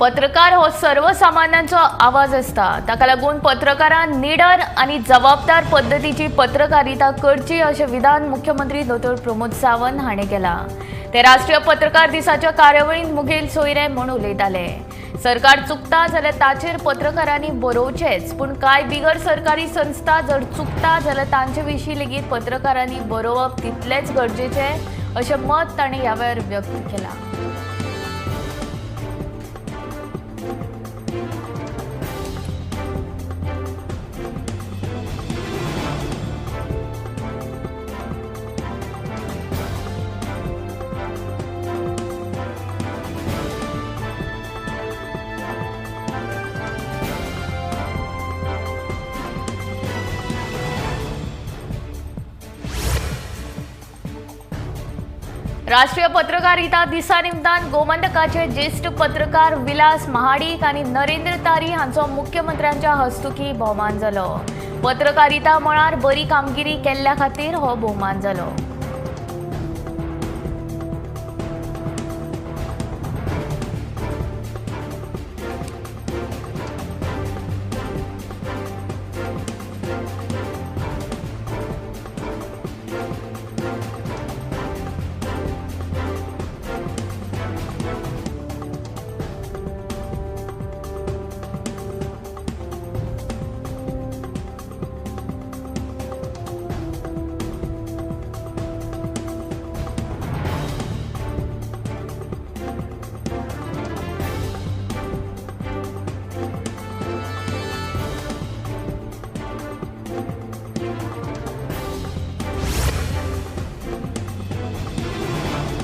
पत्रकार हो सर्वसामान्यांचो आवाज आसता. ताका लागून पत्रकारान निडर आनी जबाबदार पद्दतीची पत्रकारिता करची अशें विधान मुख्यमंत्री दोतोर प्रमोद सावंत हाणें केलां. ते राष्ट्रीय पत्रकार दिसाच्या कार्यावळींत मुखेल सोयरे म्हूण उलयताले. सरकार चुकता जाल्यार ताचेर पत्रकारांनी बरोवचेंच, पूण कांय बिगर सरकारी संस्था जर चुकता जाल्यार तांचे विशीं लेगीत पत्रकारांनी बरोवप तितलेंच गरजेचें अशें मत तांणी ह्या वेळार व्यक्त केलां. राष्ट्रीय पत्रकारिता दिसा निमतान गोमंतकाचे ज्येष्ठ पत्रकार विलास महाडीक आनी नरेंद्र तारी हांचो मुख्यमंत्र्यांच्या हस्तुकी भोवमान जालो. पत्रकारिता मळार बरी कामगिरी केल्ल्या खातीर हो भोवमान जालो.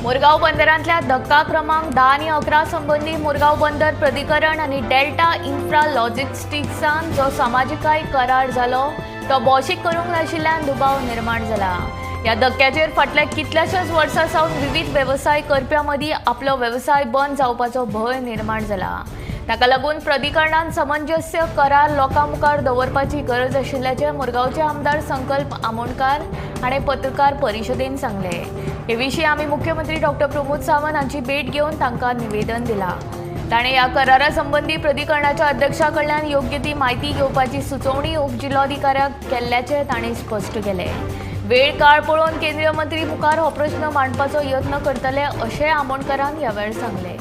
मुरगांव बंदरांतल्या धक्का क्रमांक 10 आनी 11 संबंदी मुरगांव बंदर प्राधिकरण आनी डेल्टा इन्फ्रा लॉजिस्टिक्सान जो सामाजिकाय करार जालो तो भौशीक करूंक नाशिल्ल्यान दुबाव निर्माण जाला. ह्या धक्क्याचेर फाटल्या कितल्याशाच वर्सां सावन विविध वेवसाय करप्यां मदीं आपलो वेवसाय बंद जावपाचो भंय निर्माण जाला. ताका लागून प्राधिकरणान समंजस्य करार लोकां मुखार दवरपाची गरज आशिल्ल्याचें मुरगांवचे आमदार संकल्प आमोणकार हाणें पत्रकार परिशदेन सांगलें. हे विशीं आमी मुख्यमंत्री डॉक्टर प्रमोद सावंत हांची भेट घेवन तांकां निवेदन दिलां. ताणें ह्या करारा संबंदी प्राधिकरणाच्या अध्यक्षा कडल्यान योग्य ती म्हायती घेवपाची सुचोवणी उपजिल्लोधिकाऱ्याक केल्ल्याचें ताणें स्पश्ट केलें. वेळ काळ पळोवन केंद्रीय मंत्री मुखार हो प्रश्न मांडपाचो यत्न करतले अशें आमोणकारान ह्या वेळार सांगलें.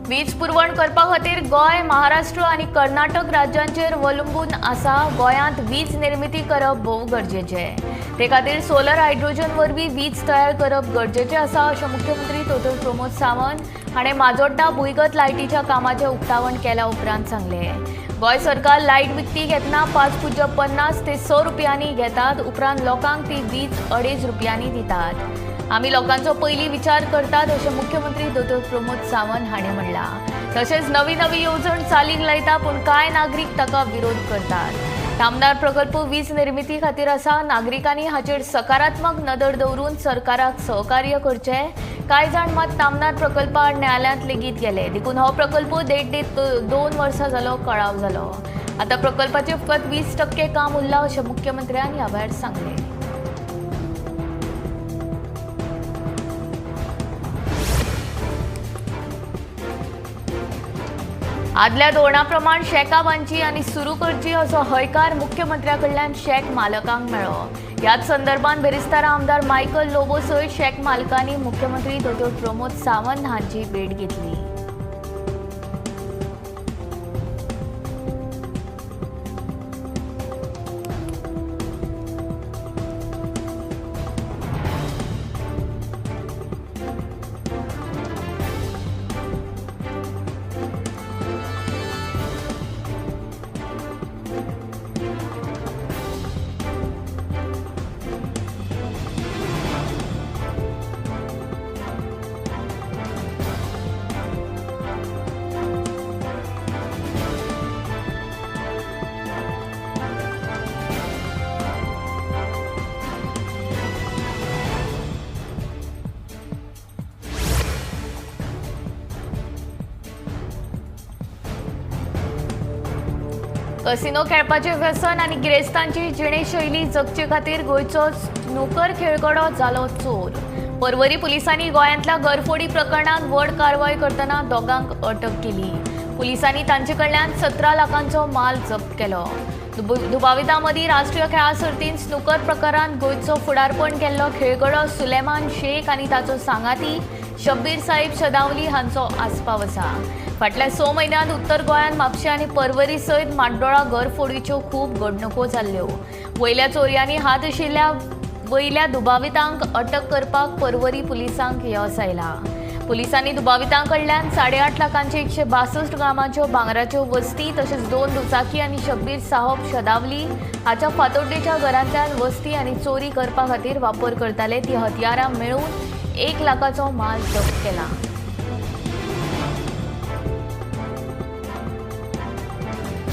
वीज पुरवण करपा खातीर गोंय, महाराष्ट्र आनी कर्नाटक राज्यांचेर अवलंबून आसा. गोंयांत वीज निर्मिती करप भोव गरजेचें. ते खातीर सोलर हायड्रोजन वरवीं वीज तयार करप गरजेचें आसा अशें मुख्यमंत्री दोतोर प्रमोद सावंत हाणें माजोड्डा भुंयगत लायटीच्या कामाचें उक्तावण केल्या उपरांत सांगलें. गोंय सरकार लायट विकती घेतना 5.50 ते 6 रुपयांनी घेतात, उपरांत लोकांक ती वीज 2.5 रुपयांनी दितात. आमी लोकांचो पयलीं विचार करतात अशें मुख्यमंत्री दोतोर प्रमोद सावंत हाणें म्हणलां. तशेंच नवी नवी येवजण चालीक लायता, पूण कांय नागरीक ताका विरोध करतात. तामनार प्रकल्प वीज निर्मिती खातीर आसा. नागरिकांनी हाचेर सकारात्मक नदर दवरून सरकाराक सहकार्य करचें. कांय जाण मात तामनार प्रकल्पा आड न्यायालयांत लेगीत गेले. देखून हो प्रकल्प देड ते 2 वर्सां जालो कळाव जालो. आतां प्रकल्पाचें फकत 20% काम उरलां अशें मुख्यमंत्र्यान ह्या वेळार सांगलें. आदल्या धोरणा प्रमाण शॅकां बांदची आनी सुरू करची असो हयकार मुख्यमंत्र्या कडल्यान शॅक मालकांक मेळ्ळो. ह्याच संदर्भात बेरेस्तारा आमदार मायकल लोबो सयत शॅक मालकांनी मुख्यमंत्री दोतोर प्रमोद सावंत हांची भेट घेतली. कसिनो खेळपाचें व्यसन आनी गिरेस्तांची जिणेशैली जगचे खातीर गोंयचो स्नूकर खेळगडो जालो चोर. पर्वरी पुलिसांनी गोंयांतल्या घरफोडी प्रकरणांत व्हड कारवाय करतना दोगांक अटक केली. पुलिसांनी तांचे कडल्यान 17 लाखांचो माल जप्त केलो. दुबावितां मदीं राष्ट्रीय खेळां सर्तींत स्नूकर प्रकारांत गोंयचो फुडारपण केल्लो खेळगडो सुलेमान शेख आनी ताचो सांगाती शब्बीर साहेब शदावली हांचो आस्पाव आसा. फाटल्या 6 म्हयन्यांत उत्तर गोंयांत म्हापशें आनी पर्वरी सयत माड्डोळा घरफोडीच्यो खूब घडणुको जाल्ल्यो. वयल्या चोरयांनी हात आशिल्ल्या वयल्या दुबावितांक अटक करपाक पर्वरी पुलिसांक येस आयला. पुलिसांनी दुबावितां कडल्यान 8.5 लाखांचे 162 ग्रामाच्यो भांगराच्यो वस्ती तशेंच 2 दुचाकी आनी शब्बीर साहब शदावली हाच्या फातोड्डेच्या घरांतल्यान वस्ती आनी चोरी करपा खातीर वापर करताले ती हत्यारां मेळून 1 लाखाचो माल जप्त केला.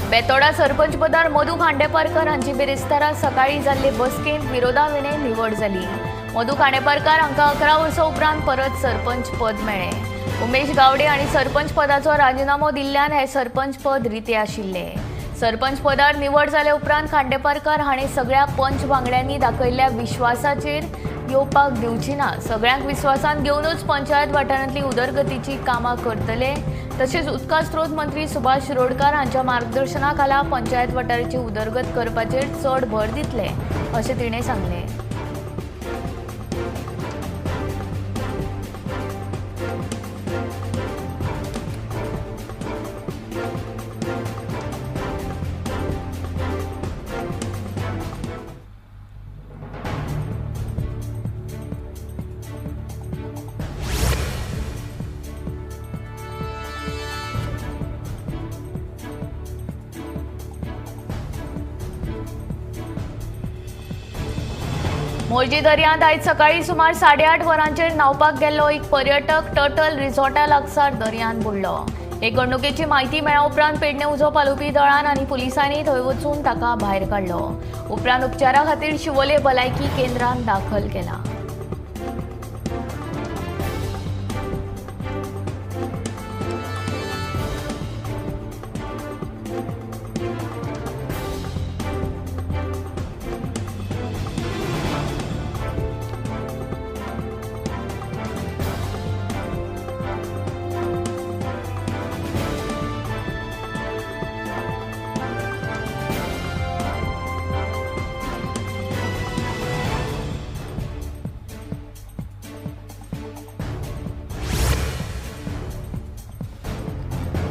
बेतोडा सरपंच पदार मधू खांडेपारकर हांची बिरेस्तारा सकाळी जाल्ले बसकेंत विरोधा विणें निवड जाली. मधू खांडेपारकर हांकां 11 वर्सां उपरांत परत सरपंच पद मेळ्ळें. उमेश गावडे हांणी सरपंच पदाचो राजिनामो दिल्ल्यान हें सरपंच पद रितें आशिल्लें. सरपंच पदार निवड जाले उपरांत खांडेपारकर हांणी सगळ्या पंच वांगड्यांनी दाखयल्ल्या विश्वासाचेर येवपाक दिवची ना. सगळ्यांक विस्वासांत घेवनूच पंचायत वाठारांतली उदरगतीची कामां करतले. तशेंच उदका स्रोत मंत्री सुभाष शिरोडकर हांच्या मार्गदर्शना खाला पंचायत वाठाराची उदरगत करपाचेर चड भर दितले अशें तिणें सांगलें. मोरजी दर्यांत आयज सकाळी सुमार 8:30 वरांचेर न्हांवपाक गेल्लो एक पर्यटक टर्टल रिसॉर्टा लागसार दर्यांत बुडलो. हे घडणुकेची म्हायती मेळ्ळ्या उपरांत पेडणे उजो पालोवपी दळान आनी पुलिसांनी थंय वचून ताका भायर काडलो. उपरांत उपचारा खातीर शिवोले भलायकी केंद्रांत दाखल केला.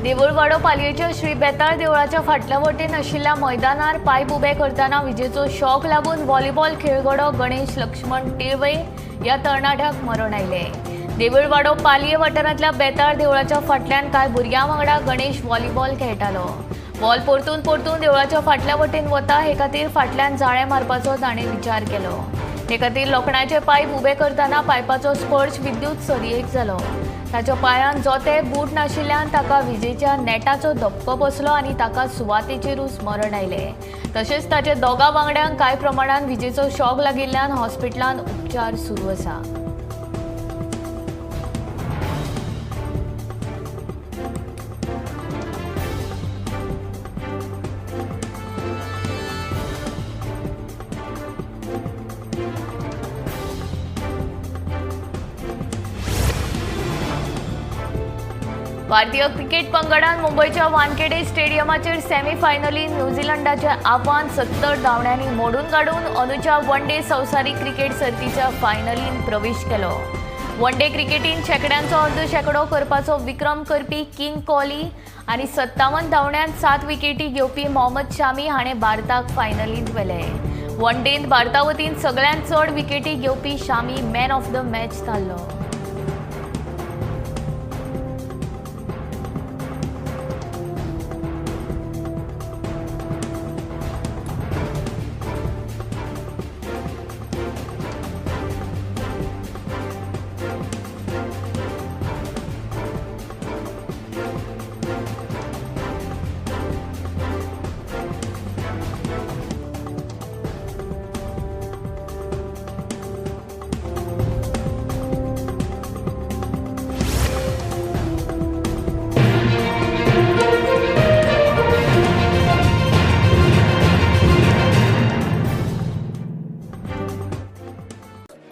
देवूळवाडो पालयेच्या श्री बेताळ देवळाच्या फाटल्या वटेन आशिल्ल्या मैदानार पायप उबे करतना विजेचो शॉक लागून व्हॉलीबॉल खेळगडो गणेश लक्ष्मण टिळवे ह्या तरणाट्याक मरण आयलें. देवूळवाडो पालये वाठारांतल्या बेताळ देवळाच्या फाटल्यान कांय भुरग्यां वांगडा गणेश व्हॉलीबॉल खेळटालो. बॉल परतून परतून देवळाच्या फाटल्या वटेन वता हे खातीर फाटल्यान जाळें मारपाचो ताणें विचार केलो. हे खातीर लोखणाचे पायप उबे करतना पायपाचो स्पर्श विद्युत सरयेक जालो. ताच्या पांयांत जोते बूट नाशिल्ल्यान ताका विजेच्या नेटाचो धपको बसलो आनी ताका सुवातेचेरूच मरण आयलें. तशेंच ताच्या दोगां वांगड्यांक कांय प्रमाणान विजेचो शॉक लागिल्ल्यान हॉस्पिटलांत उपचार सुरू आसा. भारतीय क्रिकेट पंगडान मुंबयच्या वानखेडे स्टेडियमाचेर सेमीफायनलींत न्यूझीलंडाचें आव्हान 70 धांवड्यांनी मोडून काडून अंदूच्या वन डे संवसारीक क्रिकेट सर्तीच्या फायनलींत प्रवेश केलो. वन डे क्रिकेटींत शेंकड्यांचो अर्द शेंकडो करपाचो विक्रम करपी किंग कोहली आनी 57 धांवड्यांत 7 विकेटी घेवपी मोहम्मद शामी हाणें भारताक फायनलींत व्हेलें. वन डेंत भारता वतीन सगळ्यांत चड विकेटी घेवपी Shami man of the match थारलो.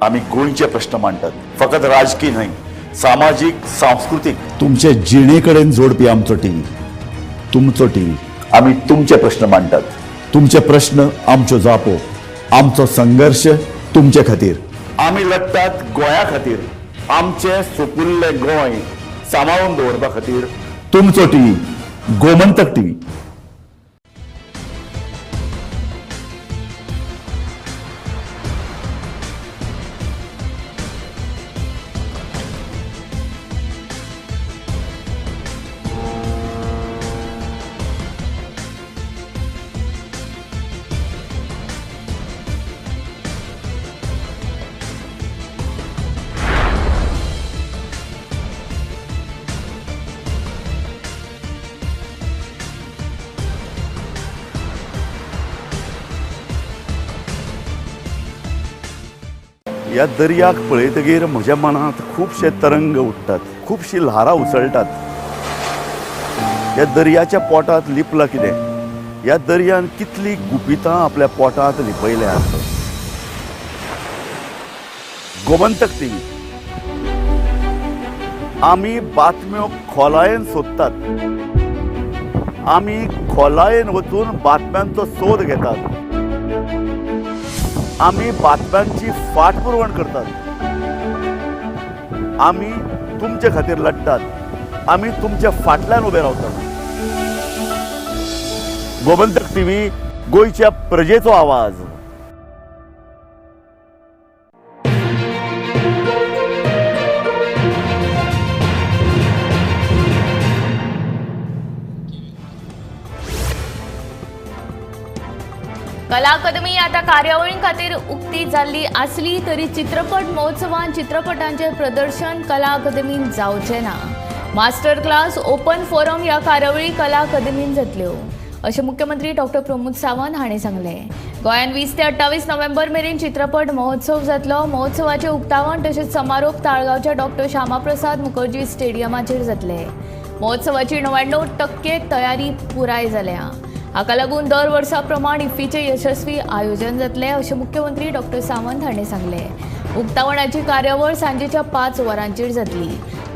आमी गोंयचे प्रश्न मांडटात, फकत राजकीय न्हय, सामाजीक, सांस्कृतीक, तुमचे जिणे कडेन जोडपी आमचो टीव्ही, तुमचो टीव्ही. आमी तुमचे प्रश्न मांडटात, तुमचे प्रश्न आमच्यो जापो, आमचो संघर्श तुमचे खातीर. आमी लडटात गोंया खातीर, आमचें सुपुल्लें गोंय सांबाळून दवरपा खातीर. तुमचो टीव्ही, गोमंतक टीव्ही. ह्या दर्याक पळयतगीर म्हज्या मनांत खुबशे तरंग उठ्ठात, खुबशीं ल्हारां उसळटात. ह्या दर्याच्या पोटांत लिपलां कितें? ह्या दर्यान कितलीं गुपितां आपल्या पोटांत लिपयल्यांत? गोमंतक टीव्ही, आमी बातम्यो खोलायेन सोदतात, आमी खोलायेन वचून बातम्यांचो सोद घेतात, आमी बातम्यांची फाटपुरवण करतात, आमी तुमचे खातीर लडटात, आमी तुमच्या फाटल्यान उबे रावतात. गोमंतक टीव्ही, गोंयच्या प्रजेचो आवाज. कला अकादमी आता कार्यावळी खातीर उक्ती जाल्ली आसली तरी चित्रपट महोत्सवान चित्रपटांचे प्रदर्शन कला अकादमीन जावचें ना. मास्टर क्लास, ओपन फोरम ह्या कार्यावळी कला अकादमीन जातल्यो अशें मुख्यमंत्री डॉक्टर प्रमोद सावंत हांणी सांगलें. गोंयांत 20 ते 28 नोव्हेंबर मेरेन चित्रपट महोत्सव जातलो. महोत्सवाचें उक्तावण तशेंच समारोप ताळगांवच्या डॉक्टर श्यामाप्रसाद मुखर्जी स्टेडियमाचेर जातले. महोत्सवाची 99% तयारी पुराय जाल्या. हाका लागून दर वर्सा प्रमाण इफ्फीचें यशस्वी आयोजन जातलें अशें मुख्यमंत्री डॉक्टर सावंत हांणी सांगलें. उक्तावणाची कार्यावळ सांजेच्या 5 वरांचेर जातली.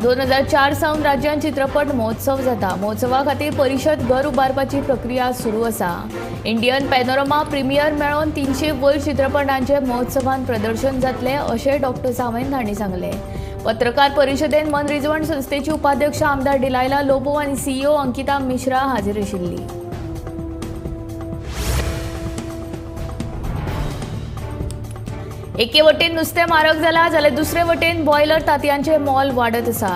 2004 सावन राज्यांत चित्रपट महोत्सव जाता. महोत्सवा खातीर परिशद घर उबारपाची प्रक्रिया सुरू आसा. इंडियन पॅनोरमा प्रिमियर मेळोवन 300 वयर चित्रपटांचें महोत्सवान प्रदर्शन जातलें अशें डॉक्टर सावंत हांणी सांगलें. पत्रकार परिशदेन मनरिजवण संस्थेची उपाध्यक्ष आमदार डिलायला लोबो आनी सीईओ अंकिता मिश्रा हाजीर आशिल्ली. एके वटेन नुस्तें म्हारग जाला जाल्यार दुसरे वटेन बॉयलर तांतयांचें मोल वाडत आसा.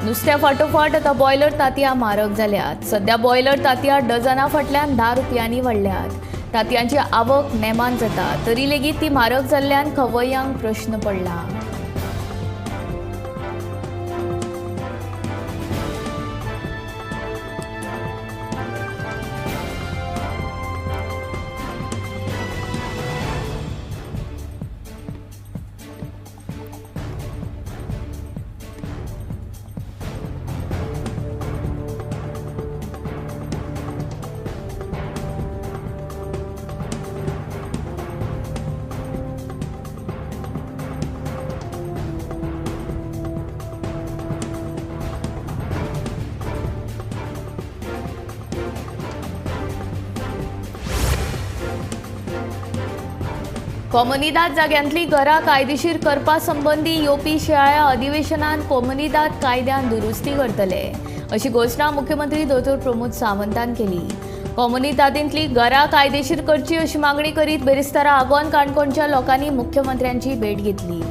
नुस्त्या फाटोफाट आतां बॉयलर तांतयां म्हारग जाल्यात. सद्या बॉयलर तांतयां डजना फाटल्यान 10 रुपयांनी वाडल्यात. तांतयांची आवक नेमान जाता तरी लेगीत ती म्हारग जाल्ल्यान खवय्यांक प्रश्न पडला. कोमुनिदाद जाग्यांतली घरां कायदेशीर करपा संबंदी येवपी शिंयाळ्या अधिवेशनात कोमुनिदाद कायद्यान दुरुस्ती करतले अशी घोशणा मुख्यमंत्री दोतोर प्रमोद सावंतान केली. कोमुनिदादींतली घरां कायदेशीर करची अशी मागणी करीत बेरेस्तारा आगोंद काणकोणच्या लोकांनी मुख्यमंत्र्यांची भेट घेतली.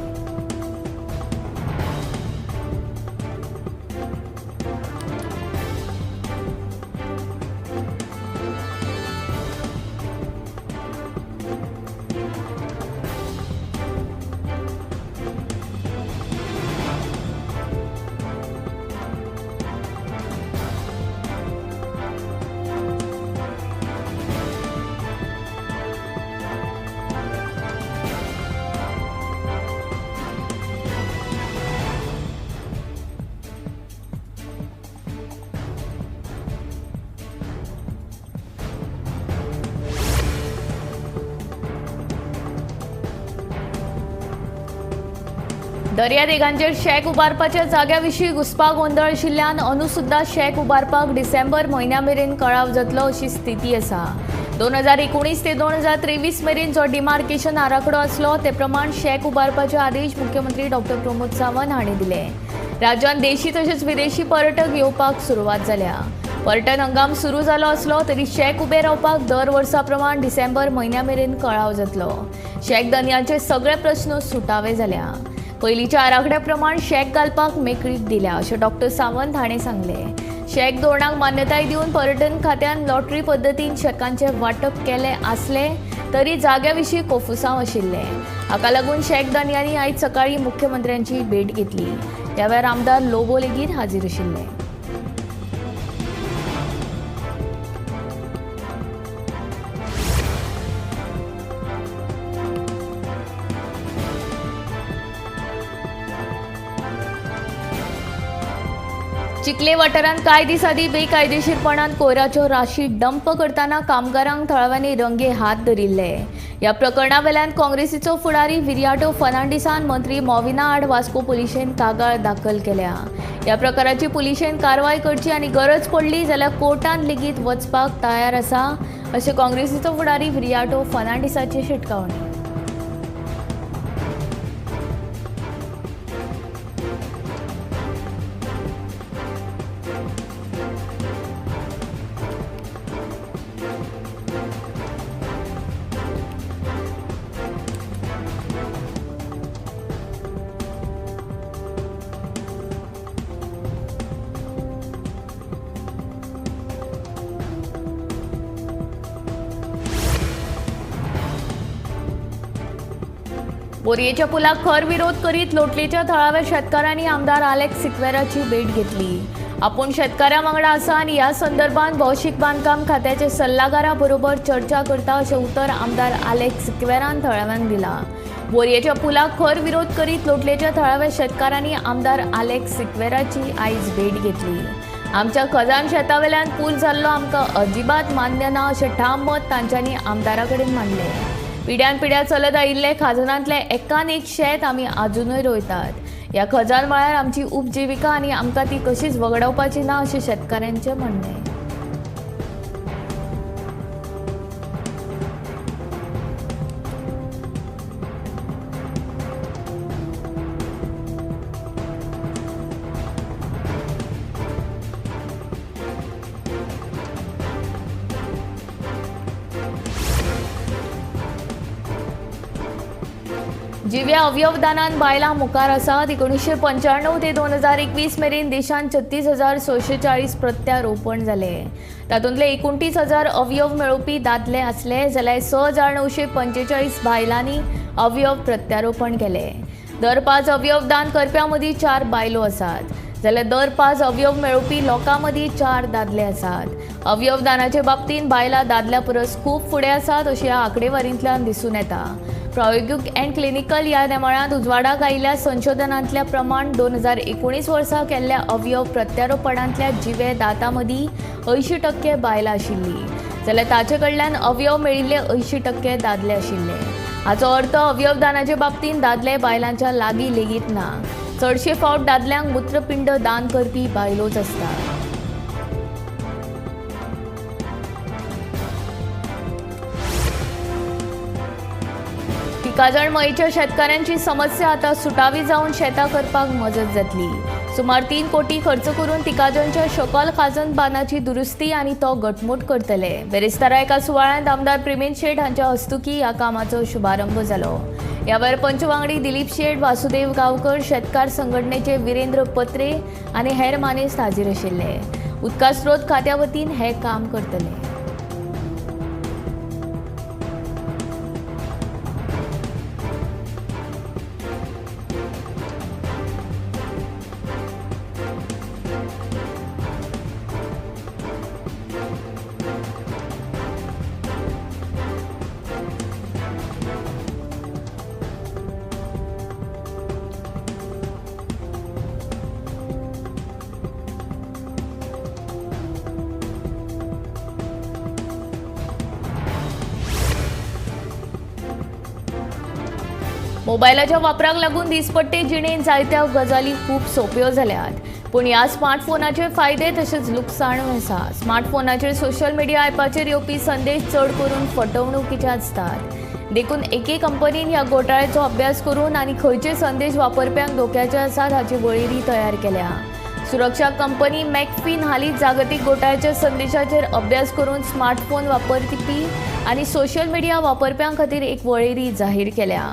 दर्यादेगांचेर शॅक उबारपाच्या जाग्या विशीं घुसपा गोंदळ आशिल्ल्यान अंदू सुद्दां शॅक उबारपाक डिसेंबर म्हयन्या मेरेन कळाव जातलो अशी स्थिती आसा। 2019 ते 2023 मेरेन जो डिमार्केशन आराखडो आसलो ते प्रमाण शॅक उबारपाचे आदेश मुख्यमंत्री डॉक्टर प्रमोद सावंत हांणी दिले। राज्यांत देशी तशेंच विदेशी पर्यटक येवपाक सुरवात जाल्या। पर्यटन हंगाम सुरू जालो आसलो तरी शॅक उबे रावपाक दर वर्सा प्रमाण डिसेंबर म्हयन्या मेरेन कळाव जातलो। शॅक धनयांचे सगळे प्रस्न सुटावे जाल्या। पयलींच्या आराखड्या प्रमाण शॅक घालपाक मेकळीक दिल्या अशें डॉक्टर सावंत हांणी सांगलें। शॅक धोरणाक मान्यताय दिवन पर्यटन खात्यान लॉटरी पद्दतीन शॅकांचें वांटप केलें आसलें तरी जाग्या विशीं कोफुसांव आशिल्लें। हाका लागून शॅक धनयांनी आयज सकाळीं मुख्यमंत्र्यांची भेट घेतली। ह्या वेळार आमदार लोबो लेगीत हाजीर आशिल्ले। चिखले वाठारांत कांय दीस आदीं बेकायदेशीरपणान कोयराच्यो राशी डंप करतना कामगारांक थळाव्यांनी रंगे हात धरिल्ले। ह्या प्रकरणा वेल्यान काँग्रेसीचो फुडारी विरियाटो फर्नांडीसान मंत्री मॉविना आड वास्को पुलिशेन कागाळ दाखल केल्या। ह्या प्रकाराची पुलिशेन कारवाय करची आनी गरज पडली जाल्यार कोर्टांत लेगीत वचपाक तयार आसा अशें काँग्रेसीचो फुडारी विरियाटो फर्नांडीसाची शिटकावणी। बोरयेच्या पुलाक खर विरोध करीत लोटलेच्या थळाव्या शेतकारांनी आमदार आलेक्स सिक्वेराची भेट घेतली। आपूण शेतकारां वांगडा आसा आनी ह्या संदर्भात भौशीक बांदकाम खात्याचे सल्लागारा बरोबर चर्चा करता अशें उतर आमदार आलेक्स सिक्वेरान थळाव्यांक दिलां। बोरयेच्या पुलाक खर विरोध करीत लोटलेच्या थळाव्या शेतकारांनी आमदार आलेक्स सिक्वेराची आयज भेट घेतली। आमच्या खजान शेतावेल्यान पूल जाल्लो आमकां अजिबात मान्य ना अशें ठाम मत तांच्यांनी आमदारा कडेन मांडलें। पिड्यान पिड्या चलत आयिल्ले खाजनांतले एकान एक शेत आमी आजुनूय रोयतात। ह्या खजान म्हळ्यार आमची उपजिविका आनी आमकां ती कशीच वगडावपाची ना अशें शेतकाऱ्यांचें म्हणणें। जिव्या अवयवदानान बायलां मुखार आसात। 1995 ते 2021 मेरेन देशांत 36,640 प्रत्यारोपण जाले। तातूंतले 29,000 अवयव मेळोवपी दादले आसले जाल्यार 6,945 बायलांनी अवयव प्रत्यारोपण केले। दर 5 अवयवदान करप्यां मदीं 4 बायलो आसात जाल्यार दर 5 अवयव मेळोवपी लोकां मदीं 4 दादले आसात। अवयवदानाचे बाबतींत बायलां दादल्या परस खूब फुडें आसात अशें ह्या आंकडेवारींतल्यान दिसून येता। प्रायोगिक अँड क्लिनिकल ह्या नेमाळ्यांत उजवाडाक आयिल्ल्या संशोधनांतल्या प्रमाण 2019 वर्सा केल्ल्या अवयव प्रत्यारोपणांतल्या जिवे दातां मदीं 80% बायलां आशिल्लीं जाल्यार ताचे कडल्यान अवयव मेळिल्ले 80% दादले आशिल्ले। हाचो अर्थ अवयवदानाचे बाबतींत दादले बायलांच्या लागीं लेगीत ना। चडशे फावट दादल्यांक मूत्रपिंड दान करपी बायलोच आसतात। तिकाजण मयेच्या शेतकाऱ्यांची समस्या आता सुटावी जावन शेतां करपाक मजत जातली। सुमार 3 कोटी खर्च करून तिकाजणच्या शकल खाजन बांदाची दुरुस्ती आनी तो घटमूट करतले। बेरेस्तारा एका सुवाळ्यांत आमदार प्रेमेंद शेट हांच्या हस्तुकी ह्या कामाचो शुभारंभ जालो। ह्या वेळार पंच वांगडी दिलीप शेट, वासुदेव गांवकर, शेतकार संघटनेचे विरेंद्र पत्रे आनी हेर मानेस्त हाजीर आशिल्ले। उदका स्रोत खात्या वतीन हें काम करतले। मोबायलाच्या वापराक लागून दिसपट्टे जिणेंत जायत्या गजाली खूब सोंप्यो जाल्यात, पूण ह्या स्मार्टफोनाचे फायदे तशेंच लुकसाणूय आसा। स्मार्टफोनाचेर सोशल मिडिया ॲपाचेर येवपी संदेश चड करून फटवणुकीचे आसतात। देखून एके कंपनीन ह्या घोटाळ्याचो अभ्यास करून आनी खंयचे संदेश वापरप्यांक धोक्याचे आसात हाची वळेरी तयार केल्या। सुरक्षा कंपनी मॅकफीन हालींच जागतीक घोटाळ्याच्या संदेशाचेर अभ्यास करून स्मार्टफोन वापरपी आनी सोशल मिडिया वापरप्यां खातीर एक वळेरी जाहीर केल्या।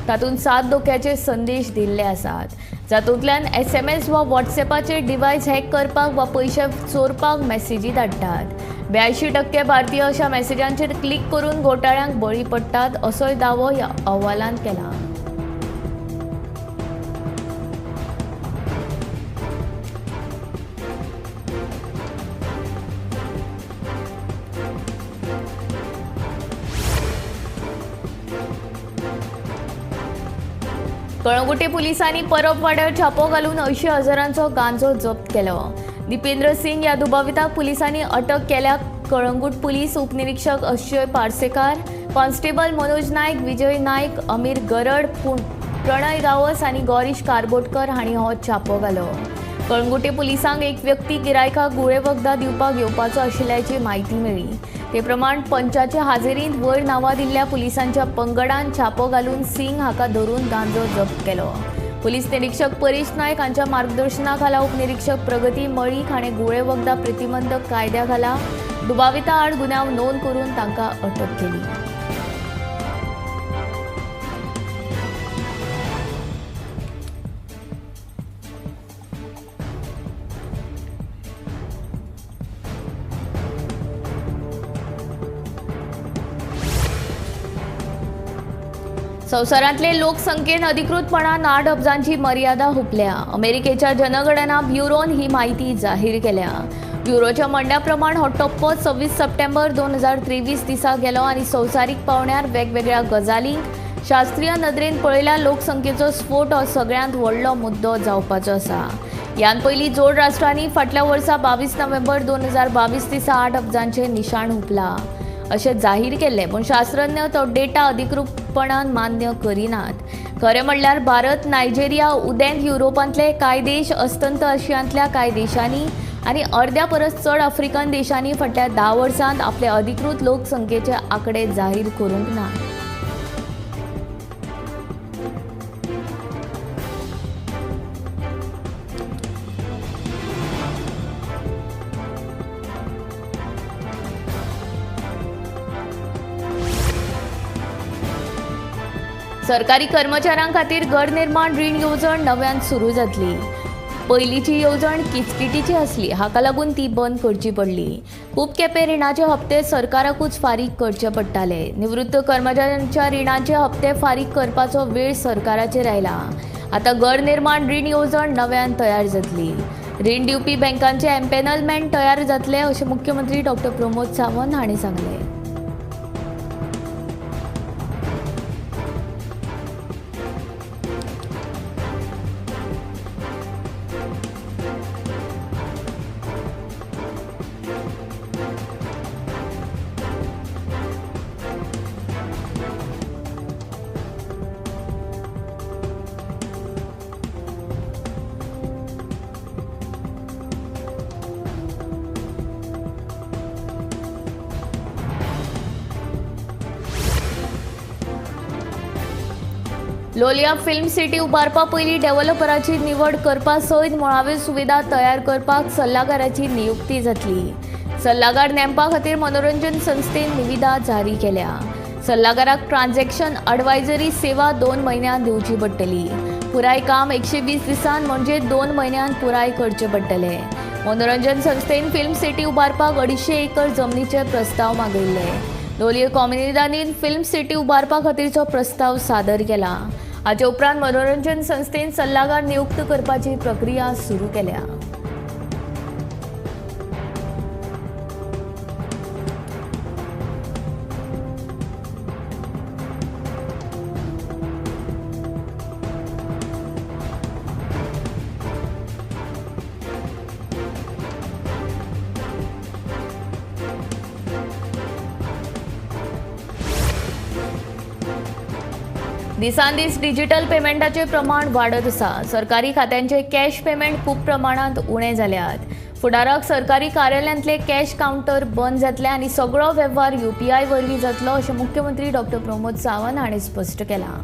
तातूंत 7 धोक्याचे संदेश दिल्ले आसात, जातूंतल्यान SMS वा व्हॉट्सएपाचेर डिवायस हॅक करपाक वा पयशे चोरपाक मॅसेजी धाडटात। 82% भारतीय अशा मॅसेजांचेर क्लिक करून घोटाळ्यांक बळी पडटात असोय दावो ह्या अहवालांत केला। कळंगुटे पुलिसांनी परब वाड्यार छापो घालून 80 हजारांचो गांजो जप्त केलो। दीपेंद्र सिंग ह्या दुबाविताक पुलिसांनी अटक केल्या। कळंगूट पुलीस उपनिरीक्षक अक्षय पार्सेकार, कॉन्स्टेबल मनोज नायक, विजय नायक, अमीर गरड, प्रणय गावस आनी गौरीश कारबोटकर हांणी हो छापो घालो। कळंगुटे पुलिसांक एक व्यक्ती गिरायकाक गुळे वखदां दिवपाक येवपाचो आशिल्ल्याची म्हायती मेळ्ळी। ते प्रमाण पंचाचे हाजेरींत वयर नांवां दिल्ल्या पुलिसांच्या पंगडान छापो घालून सिंग हाका धरून गांजो जप्त केलो। पुलीस निरीक्षक परेश नायक हांच्या मार्गदर्शनाखाला उपनिरीक्षक प्रगती मळीक हाणें गुळे वखदां प्रतिबंधक कायद्या खाला दुबाविता आड गुन्यांव नोंद करून तांकां अटक केली। संवसारांतले लोकसंख्येन अधिकृतपणान 8 अब्जांची मर्यादा हुपल्या। अमेरिकेच्या जनगणना ब्युरोन ही म्हायती जाहीर केल्या। ब्युरोच्या म्हणण्या प्रमाण हो टप्पो 26 सप्टेंबर 2023 दिसा गेलो आनी संवसारीक पावंड्यार वेगवेगळ्या गजालींक शास्त्रीय नदरेन पळयल्यार लोकसंख्येचो स्फोट हो सगळ्यांत व्हडलो मुद्दो जावपाचो आसा। ह्यान पयलीं जोड राष्ट्रांनी फाटल्या वर्सा 22 नोव्हेंबर 2022 दिसा 8 अब्जांचें निशाण हुपला अशें जाहीर केल्लें, पूण शास्त्रज्ञ तो डेटा अधिकृतपणान मान्य करिनात। खरें म्हणल्यार भारत, नायजेरिया, उदेंत युरोपांतले कांय देश, अस्तंत आशियांतल्या कांय देशांनी आनी अर्द्या परस चड आफ्रिकन देशांनी फाटल्या 10 वर्सांत आपले अधिकृत लोकसंख्येचे आंकडे जाहीर करूंक ना। सरकारी कर्मचाऱ्यां खातीर घर निर्माण रीण येवजण नव्यान सुरू जातली। पयलींची येवजण किचकिटीची आसली, हाका लागून ती बंद करची पडली। खूब खेपे रिणाचे हप्ते सरकाराकूच फारीक करचे पडटाले। निवृत्त कर्मचाऱ्यांच्या रिणाचे हप्ते फारीक करपाचो वेळ सरकाराचेर आयला। आतां घर निर्माण रीण येवजण नव्यान तयार जातली। रीण दिवपी बँकांचे एम्पॅनलमेंट तयार जातले अशें मुख्यमंत्री डॉक्टर प्रमोद सावंत हांणी सांगलें। लोलिया फिल्म सिटी उबारपा पयलीं डेव्हलपराची निवड करपा सयत मुळाव्यो सुविधा तयार करपाक सल्लागाराची नियुक्ती जातली। सल्लागार नेमपा खातीर मनोरंजन संस्थेन निविदा जारी केल्या। सल्लागाराक ट्रान्झॅक्शन एडवायजरी सेवा 2 म्हयन्यांत दिवची पडटली। पुराय काम 120 दिसांत म्हणजे 2 म्हयन्यांत पुराय करचें पडटलें। मनोरंजन संस्थेन फिल्म सिटी उबारपाक 250 एकर जमनीचे प्रस्ताव मागयल्ले। लोलये कॉमुनिदादीन फिल्म सिटी उबारपा खातीरचो प्रस्ताव सादर केला। हाचे उपरांत मनोरंजन संस्थेन सल्लागार नियुक्त करपाची प्रक्रिया सुरू केल्या। दिसान दीस डिजिटल पेमेंटाचे प्रमाण वाडत आसा। सरकारी खात्यांचे कॅश पेमेंट खूब प्रमाणांत उणे जाल्यात। फुडाराक सरकारी कार्यालयांतले कॅश कावंटर बंद जातले आनी सगळो वेव्हार यूपीआय वरवीं जातलो अशें मुख्यमंत्री डॉक्टर प्रमोद सावंत हांणी स्पश्ट केलां।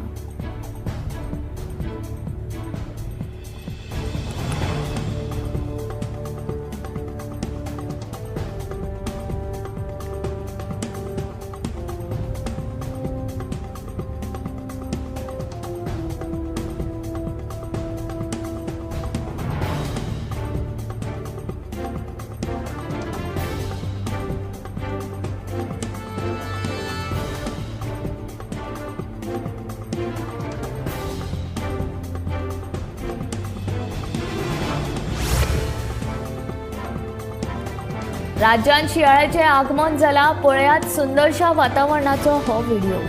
राज्यांत शिंयाळ्याचें आगमन जालां। पळयात सुंदरशा वातावरणाचो हो व्हिडिओ।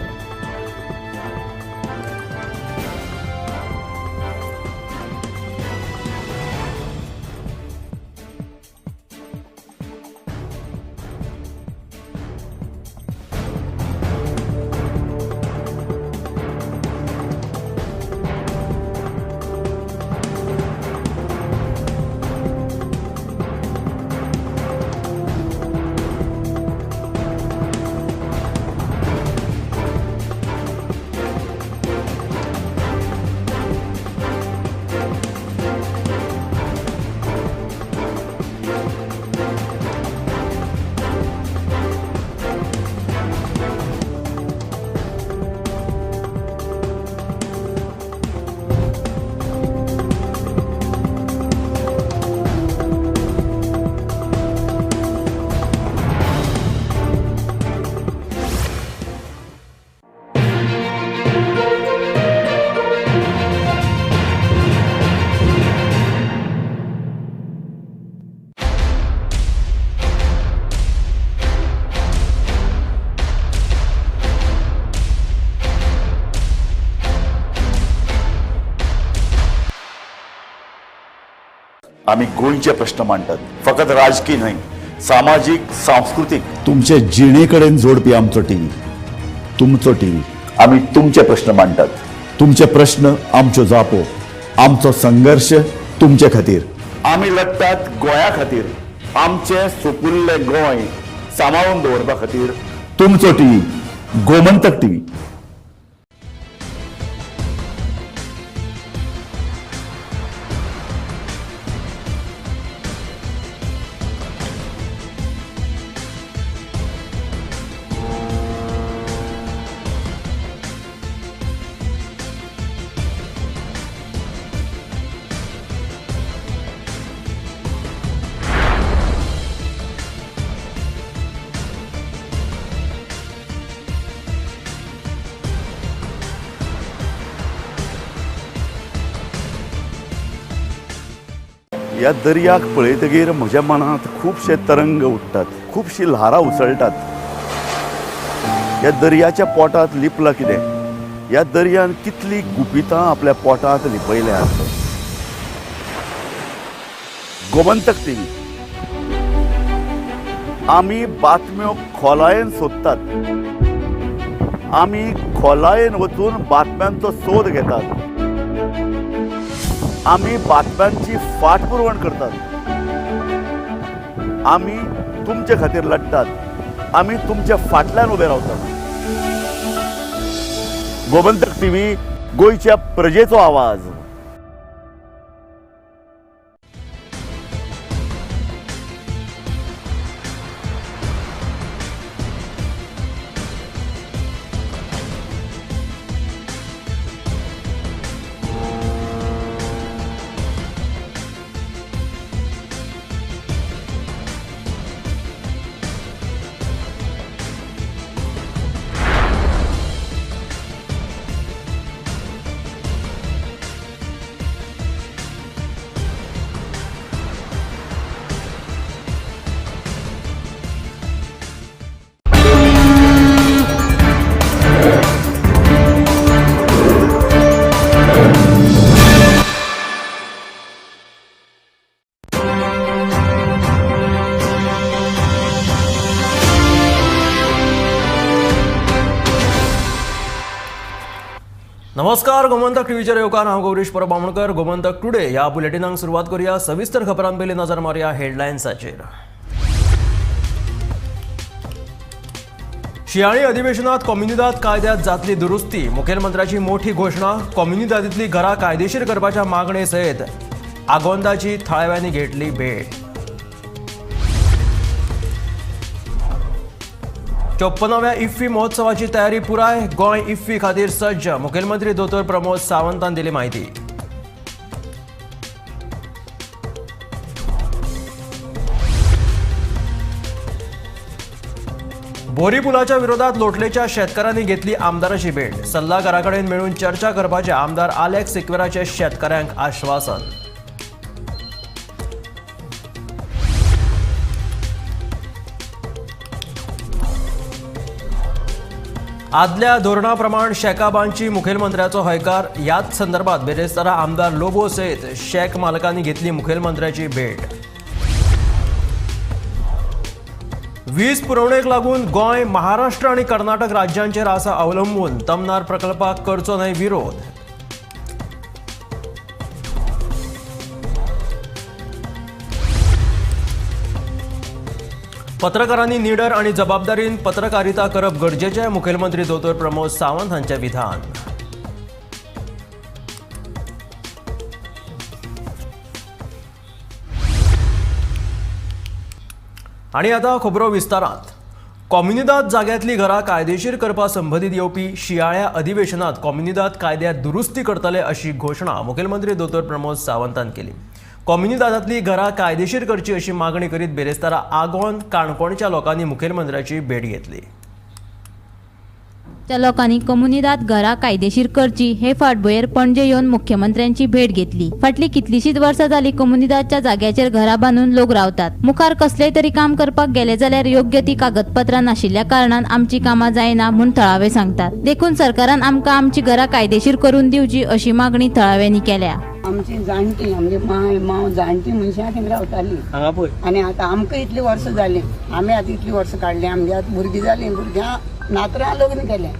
आमी गोंयचे प्रश्न मांडटात, फकत राजकीय न्हय, सामाजीक, सांस्कृतीक, तुमचे जिणे कडेन जोडपी आमचो टीव्ही, तुमचो टीव्ही। आमी तुमचे प्रश्न मांडटात, तुमचे प्रश्न आमच्यो जापो, आमचो संघर्ष तुमचे खातीर। आमी लढटात गोंया खातीर, आमचें सुपुल्लें गोंय सांबाळून दवरपा खातीर। तुमचो टीव्ही, गोमंतक टीव्ही। ह्या दर्याक पळयतगीर म्हज्या मनांत खुबशे तरंग उठ्ठात, खुबशी ल्हारां उसळटात। ह्या दर्याच्या पोटांत लिपलां कितें? ह्या दर्यान कितली गुपितां आपल्या पोटांत लिपयल्यात। गोमंतक टीव्ही आमी बातम्यो खोलायेन सोदतात, आमी खोलायेन वचून बातम्यांचो सोद घेतात, आमी बातम्यांची फाटपुरवण करतात, आमी तुमचे खातीर लढटात, आमी तुमच्या फाटल्यान उबे रावतात। गोमंतक टीव्ही, गोंयच्या प्रजेचो आवाज। नमस्कार, गोमंतक टीव्हीचेर येवकार. हांव गौरीश परब बामणकर. गोमंतक टुडे ह्या बुलेटिनाक सुरवात करूया. सविस्तर खबरां पयलीं नजर मारुया हेडलायन्साचेर. शियाळी अधिवेशनात कोम्युनिदाद कायद्यात जातली दुरुस्ती, मुखेलमंत्र्याची मोठी घोशणा. कोम्युनिदादींतली घरां कायदेशीर करपाच्या मागणे सयत आगोंदाची थळाव्यांनी घेतली भेट. 54व्या इफ्फी महोत्सवाची तयारी पुराय, गोंय इफ्फी खातीर सज्ज, मुखेलमंत्री दोतोर प्रमोद सावंतान दिली माहिती. बोरी पुलाच्या विरोधात लोटलेच्या शेतकारांनी घेतली आमदाराची भेट, सल्लागारा कडेन मेळून चर्चा करपाचे आमदार आलेक्स सिक्वेराचे शेतकारांक आश्वासन. आदल्या धोरणा प्रमाण शॅका बांदची मुखेलमंत्र्याचो हयकार, ह्याच संदर्भात बिरेस्तारा आमदार लोबो सयत शॅक मालकांनी घेतली मुखेलमंत्र्याची भेट. वीज पुरवणेक लागून गोंय, महाराष्ट्र आनी कर्नाटक राज्यांचेर आसा अवलंबून, तमनार प्रकल्पाक करचो न्हय विरोध. पत्रकारांनी निडर आणि जबाबदारीन पत्रकारिता करप गरजेचें, मुखेलमंत्री दोतोर प्रमोद सावंत हांचें विधान. आनी आतां खबरो विस्तारांत. कोम्युनिदाद जाग्यांतली घरां कायदेशीर करपा संबंदीत येवपी शियाळ्या अधिवेशनात कोम्युनिदाद कायद्यात दुरुस्ती करतले अशी घोशणा मुखेलमंत्री दोतोर प्रमोद सावंतान केली. कोम्युनिदादांतली घरां कायदेशीर करची अशी मागणी करीत बिरेस्तारा आगोंद काणकोणच्या लोकांनी मुखेलमंत्र्याची भेट घेतली. त्या लोकांनी कोमुनिदाद घरां कायदेशीर करची हे फाटभुंयेर पणजे येवन मुख्यमंत्र्यांची भेट घेतली. फाटली कितलीशीच वर्सां जाली कोमुनिदादच्या जाग्याचेर घरां बांदून लोक रावतात. मुखार कसलेय तरी काम करपाक गेले जाल्यार योग्य ती कागदपत्रां नाशिल्ल्या कारणान आमची कामां जायना म्हूण थळावे सांगतात. देखून सरकारान आमकां आमची घरां कायदेशीर करून दिवची अशी मागणी थळाव्यांनी केल्या. आमची जाणटी, आमगे माय माव जाणटी मनशां थिंग रावताली आनी आतां आमकां इतलीं वर्सां जालीं, आमी आतां इतलीं वर्सां काडलीं, आमगे आतां भुरगीं जालीं, भुरग्यां नातरां लग्न केलें,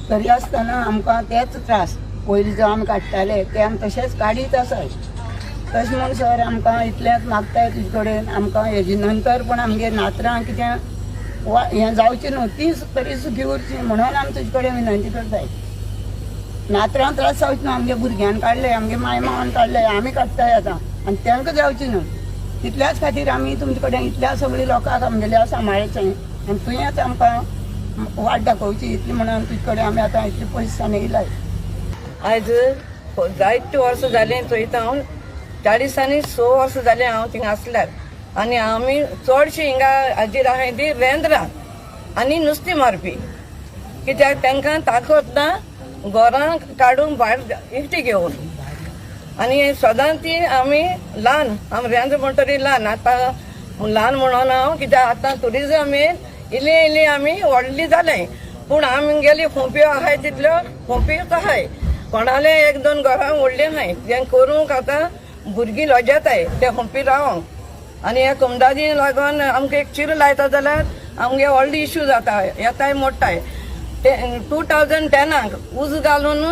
तरी आसतना आमकां तेच त्रास. पयलीं जो आमी काडटाले ते आमी तशेंच काडीत आसाय. तशें म्हूण सर आमकां इतलेंच मागताय तुजे कडेन, आमकां हेजे नंतर पण आमगे नातरां कितें वा हें जावचें न्हू, ती तरी सुखी उरची म्हणून आमी तुजे कडेन विनंती करताय. नातरां त्रास जावचे न्हू, आमगे भुरग्यान काडले, आमगे माय मावान काडले, आमी काडटाय आतां आनी तांकां जावचें न्हू, तितल्याच खातीर आमी तुमचे कडेन इतल्या सगळीं लोकांक आमगेल्या सांबाळचें आनी तुवेंच आमकां वाट दाखोवची इतली म्हणून तुजे कडेन आमी आतां इतले पयस येयलाय. आयज जायते वर्सां जालीं चोयता हांव, 40 आनी 6 वर्सां जालीं हांव थिंगा आसल्यार. आनी आमी चडशीं हिंगा हाजीर आहाय ती रेंद्रां आनी नुस्तीं मारपी, कित्याक तांकां ताकद ना घरां काडून भायर एकटी घेवन. आनी सदांच ती आमी ल्हान, आमी रेंद्र म्हणटरी ल्हान, आतां ल्हान म्हणून हांव कित्याक आतां ट्युरिजम येवन इल्ली इल्ली आमी व्हडली जाले, पूण आमगेली खोंप्यो आहाय तितल्यो खोंप्योच आहाय. कोणाले एक दोन घरां व्हडलीं आहाय, तें करूंक आतां भुरगीं लजेताय ते खोंपी रावंक. आनी हे कोमदादी लागून आमकां एक चिरो लायता जाल्यार आमगे व्हडली इश्यू जाता, येताय मोडटाय. ते 2010 उज घालून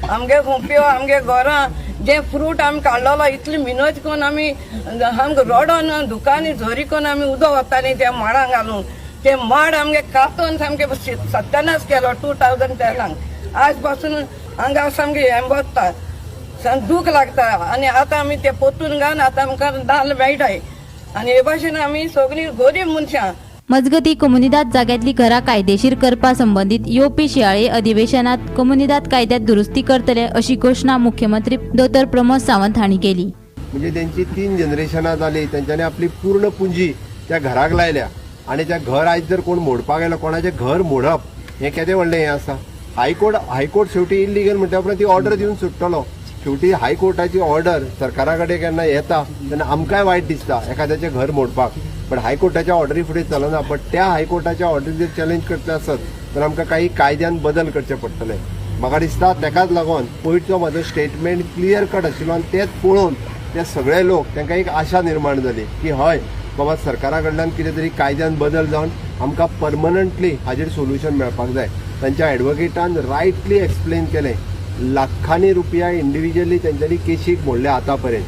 आमगे खोंप्यो, आमगे घरां, जे फ्रूट आमी काडलेलो इतली मिनत करून आमी आमकां रडोन दुकानी झरी करून आमी उदक वतालीं त्या माडांक घालून, ते माड आमगे कातून सामके सत्यानाश केलो 2010. आज पासून हांगा सामकें हें बसता, दूख लागता. आनी आतां आमी ते पोतून घालून आतां आमकां दाल मेळटाय. आनी हे भाशेन आमी सगळीं गरीब मनशां. मजगती कोमुनिदाद जाग्यांतली घरां कायदेशीर करपा संबंदीत येवपी शियाळी अधिवेशनात कोमुनिदाद कायद्यात दुरुस्ती करतले अशी घोशणा मुख्यमंत्री दोतोर प्रमोद सावंत हांणी केली. म्हणजे त्यांची 3 जनरेशनां जाली, तेंच्यांनी आपली पूर्ण पुंजी त्या घराक लायल्या आनी त्या घर आयज जर कोण मोडपाक गेलो, कोणाचें घर मोडप हें केदें व्हडलें हें आसा. हायकोर्ट शेवटी इल्लिगल म्हणटा उपरांत ती ऑर्डर दिवन सुट्टलो. शेवटी हायकोर्टाची ऑर्डर सरकारा कडेन केन्ना येता तेन्ना आमकांय वायट दिसता एखाद्याचें घर मोडपाक, बट हायकोर्टाच्या ऑर्डरी फुडें चलना. बट त्या हायकोर्टाच्या ऑर्डरी जर चॅलेंज करतले आसत तर आमकां काही कायद्यान बदल करचे पडटले. म्हाका दिसता तेकाच लागून पयरचो म्हाजो स्टेटमेंट क्लियर कट आशिल्लो आनी तेच पळोवन ते सगळे लोक तांकां एक आशा निर्माण जाली की हय बाबा सरकारा कडल्यान कितें तरी कायद्यान बदल जावन आमकां परमनंटली हाजेर सोल्युशन मेळपाक जाय. तांच्या एडवोकेटान रायटली एक्सप्लेन केलें लाखांनी रुपया इंडिविज्युअली तेंच्यांनी केशीक मोडले आतां पर्यंत.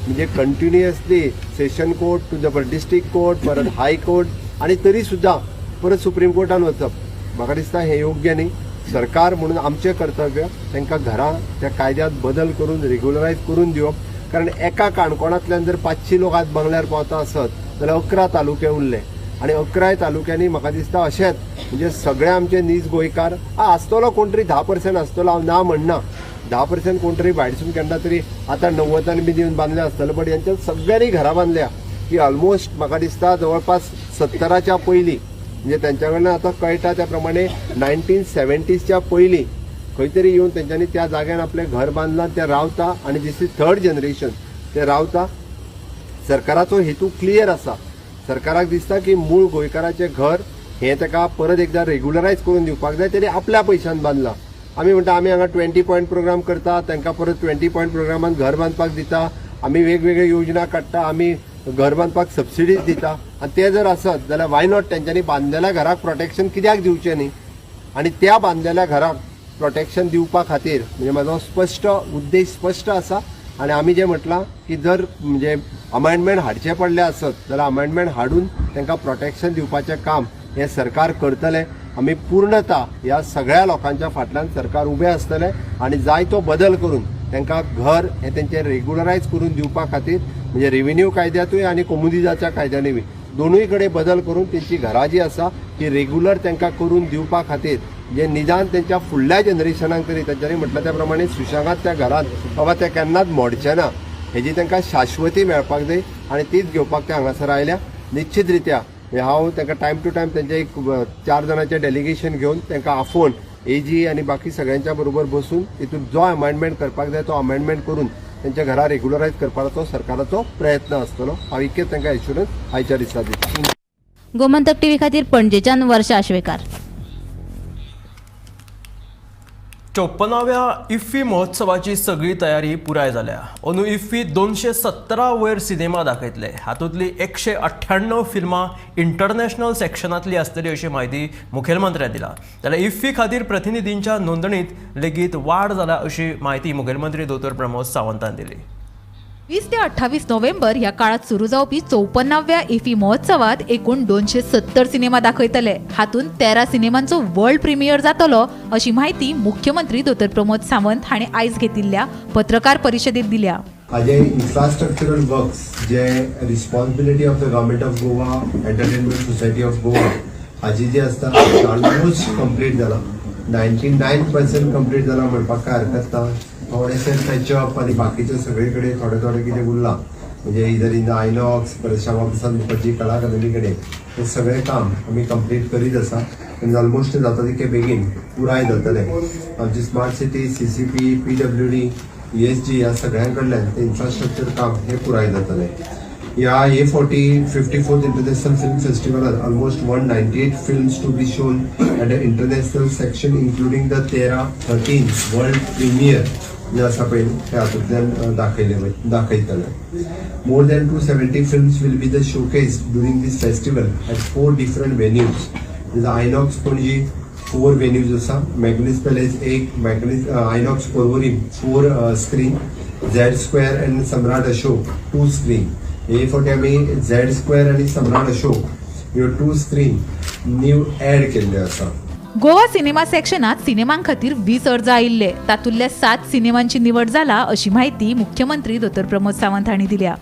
म्हणजे continuously session court to the district court, परत हाय कोर्ट आनी तरी सुद्दां परत सुप्रीम कोर्टान वचप म्हाका दिसता हें योग्य न्ही. सरकार म्हणून आमचें कर्तव्य तांकां घरां त्या कायद्यांत बदल करून रेगुलरायज करून दिवप, कारण एका काणकोणांतल्यान जर 500 लोक आज बंगल्यार पावता आसत जाल्यार 11 तालुके उरले आनी 11 तालुक्यांनी म्हाका दिसता अशेंच म्हणजे सगळे आमचे नीज गोंयकार आसतलो कोण तरी 10% आसतलो, हांव ना म्हणना, 10% कोण तरी भायरसून केन्ना तरी आतां 90 बी दिवन बांदले आसतले, बट हेंच्या सगळ्यांनी घरां बांदल्या की ऑलमोस्ट म्हाका दिसता जवळपास 70च्या पयलीं, म्हणजे तेंच्या कडल्यान आतां कळटा त्या प्रमाणे 1970sच्या पयलीं खंय तरी येवन तेंच्यांनी त्या जाग्यान आपलें घर बांदलां, ते रावता आनी दीस is third generation ते रावता. सरकाराचो हेतू क्लियर आसा. सरकाराक दिसता की मूळ गोंयकाराचें घर हें ताका परत एकदां रेगुलरायज करून दिवपाक जाय, तेणी आपल्या पयशान बांदलां. आमी म्हणटा आमी हांगा 20 पॉयंट प्रोग्राम करता, तांकां परत 20 पॉयंट प्रोग्रामान घर बांदपाक दिता, आमी वेगवेगळ्यो योजना काडटा, आमी घर बांदपाक सबसिडीज दिता आनी ते जर आसत जाल्यार why not तेंच्यांनी बांदलेल्या घराक प्रोटेक्शन कित्याक दिवचें न्ही? आनी त्या बांदलेल्या घराक प्रोटेक्शन दिवपा खातीर म्हणजे म्हाजो स्पश्ट उद्देश स्पश्ट आसा. आनी आमी जें म्हटलां की जर म्हणजे अमेंडमेंट हाडचें पडलें आसत जाल्यार अमेंडमेंट हाडून तांकां प्रोटेक्शन दिवपाचें काम हें सरकार करतलें. आमी पूर्णता ह्या सगळ्या लोकांच्या फाटल्यान सरकार उबें आसतलें आनी जाय तो बदल करून तांकां घर हें तेंचें रेगुलरायज करून दिवपा खातीर म्हणजे रेव्हेन्यू कायद्यांतूय आनी कोमुनिदादच्या कायद्यांनी बी दोनूय कडेन बदल करून तेंची घरां जी आसा ती रेगुलर तांकां करून दिवपा खातीर जे निदान तेंच्या फुडल्या जनरेशनाक तरी तेंच्यांनी म्हटलां त्या प्रमाणे सुशेगाद त्या घरांत बाबा ते केन्नाच मोडचे ना हेजी तांकां शाश्वती मेळपाक जाय आनी तीच घेवपाक ते हांगासर आयल्या. निश्चित रित्या हांव तांकां टायम टू टायम तेंचे एक 4 जाणांचें डेलिगेशन घेवन तांकां आफोवन एजी आनी बाकी सगळ्यांच्या बरोबर बसून तितून जो अमेंडमेंट करपाक जाय तो अमेंडमेंट करून तेंच्या घरा रेगुलरायज करपाचो सरकाराचो प्रयत्न आसतलो. हांव इतकें तांकां एश्युरन्स आयच्या दिसा दिता. गोमंतक टीव्ही खातीर पणजेच्यान वर्षा आश्वेकार. 54व्या इफ्फी महोत्सवाची सगळी तयारी पुराय जाल्या. अंदू इफ्फी 217 वयर सिनेमा दाखयतले. हातूंतली 198 फिल्मां इंटरनॅशनल सेक्शनांतली आसतली अशी म्हायती मुखेलमंत्र्यान दिला. जाल्यार इफ्फी खातीर प्रतिनिधींच्या नोंदणीत लेगीत वाड जाल्या अशी म्हायती मुखेलमंत्री दोतोर प्रमोद सावंतान दिली. 20 ते 28 नोव्हेंबर ह्या काळात सुरू जावपी 54व्या इफ्फी महोत्सवात एकूण 270 सिनेमा दाखयतले. हातूंत 13 सिनेमांचो वर्ल्ड प्रिमियर जातलो अशी म्हायती मुख्यमंत्री दोतोर प्रमोद सावंत हांणी आयज घेतिल्ल्या पत्रकार परिशदेत दिल्या. हाजे infrastructural works J responsibility of the government of Goa, entertainment society of Goa हाजी जी आसता ऑलमोस्ट कंप्लीट जाला. 99% कंप्लीट जाला म्हणपाक काय हरकत ना. थोडेशे पॅचअप आनी बाकीचे सगळे कडेन थोडे थोडे कितें उरलां, म्हणजे इधर इन आयनॉक्स परत श्यामा प्रसाद मुखर्जी कला अकादमी कडेन हे सगळें काम आमी कंप्लीट करीत आसा आनी ऑलमोस्ट जाता तितके बेगीन पुराय जातलें. आमची smart city, CCP, PWD, ESG ह्या सगळ्यां कडल्यान ते इन्फ्रास्ट्रक्चर काम हें पुराय जातलें. ह्या हे 54th international film फेस्टिवलात almost 198 films to be shown at a international section including the 13 world premiere जे आसा पळय ते हातूंतल्यान दाखयले दाखयतले. More than 270 films will be the showcase during this festival at 4 different venues. INOX Panaji 4 venues आसा, मॅग्नीस palace 1, मॅग्नीस INOX Porvorim 4 screen, Z square and Samrat Ashok 2 screen. हे फावटी आमी Z square आनी सम्राट अशोक ह्यो 2 स्क्रीन न्यू एड केल्ल्यो आसा. Goa cinema सेक्शनात सिनेमां खातीर 20 अर्ज आयिल्ले, तातूंतल्या 7 सिनेमांची निवड जाला अशी म्हायती मुख्यमंत्री दोतोर प्रमोद सावंत हांणी दिल्या.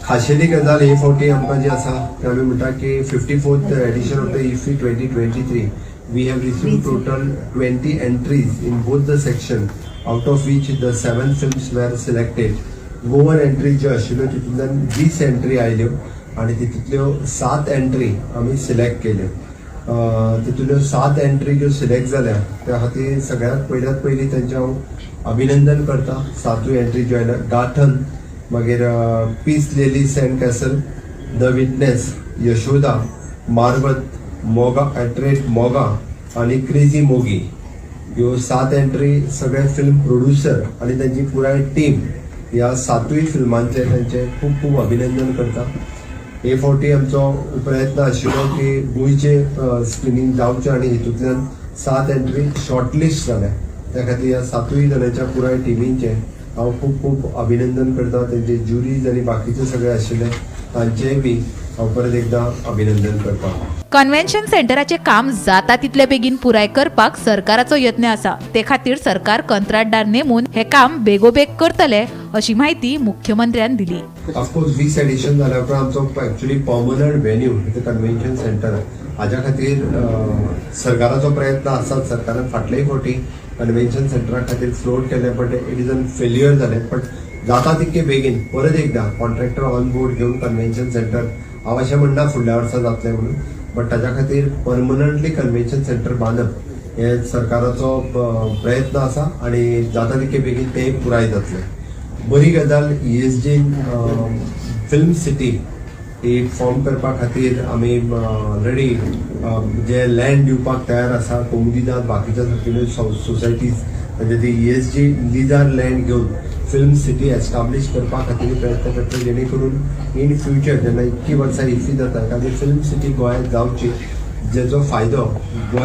खाशेली गजाल हे फावटी आमकां जी आसा ते आमी म्हणटा की 54th edition of the IFFI 2023 we have received total 20 entries in both the section, out of which the 7 films were selected. Goan entry ज्यो आशिल्ल्यो तितूंतल्यान 20 एंट्री आयल्यो आनी तितूंतल्यो 7 एंट्री आमी सिलेक्ट केल्यो. तितूंतल्यो 7 एंट्री ज्यो सिलेक्ट जाल्या त्या खातीर सगळ्यांत पयल्यात पयलीं तांचें हांव अभिनंदन करता. 7 एंट्री ज्यो आयल्या, गांठन, मागीर Peace Lily sand castle, the witness, Yashoda, Marwat, Moga at rate Moga आनी क्रेजी मोगी ह्यो 7 एंट्री सगळे फिल्म प्रोड्युसर आनी तांची पुराय टीम ह्या 7 फिल्मांचे तांचे खूब खूब अभिनंदन करता. हे फावटी आमचो प्रयत्न आशिल्लो की गोंयचे स्क्रिनींग जावचें आनी हितूंतल्यान 7 एंट्री शॉर्टलिस्ट जाल्या. त्या खातीर ह्या सातूय जाणांच्या पुराय टिमींचें हांव खूब खूब अभिनंदन करता. तेंचे ज्युरीज आनी बाकीचे सगळे आशिल्ले तांचेय बी हांव परत एकदां अभिनंदन करता. कन्व्हेन्शन सेंटराचें काम जाता तितले बेगीन पुराय करपाक सरकाराचो यत्न आसा. ते खातीर सरकार कंत्राटदार नेमून हे काम बेगोबेग करतले अशी माहिती मुख्यमंत्र्यान दिली. ऑफकोर्स 20 एडिशन जाल्या उपरांत आमचो actually permanent venue convention centre हाज्या खातीर सरकाराचो प्रयत्न आसात. सरकारान फाटलेय फावटी कन्व्हेन्शन सेंटरा खातीर फ्लोट केलें, but it is an failure जालें. बट जाता तितके बेगीन परत एकदां कॉन्ट्रॅक्टर ऑन बोर्ड घेवन कन्व्हेन्शन सेंटर, हांव अशें म्हणना फुडल्या वर्सा जातलें म्हणून, बट ताज्या खातीर परमनंटली कन्व्हेन्शन सेंटर बांदप हे सरकाराचो प्रयत्न आसा आनी जाता तितके बेगीन तें पुराय जातलें. बरी गजाल, ईएसजीन फिल्म सिटी ही फॉर्म करपा खातीर आमी ऑलरेडी जे लँड दिवपाक तयार आसा. कोमुनिदाद, बाकीच्या सारकेल्यो सोसायटीज म्हणजे ती ईएसजी लिजार लँड घेवन फिल्म सिटी एस्टाब्लीश करपा खातीर प्रयत्न करता, जेणे करून इन फ्युचर जेन्ना इतकी वर्सां इफ्फी जाता, एखादी फिल्म सिटी गोंयांत जावची, जेचो फायदो गोंय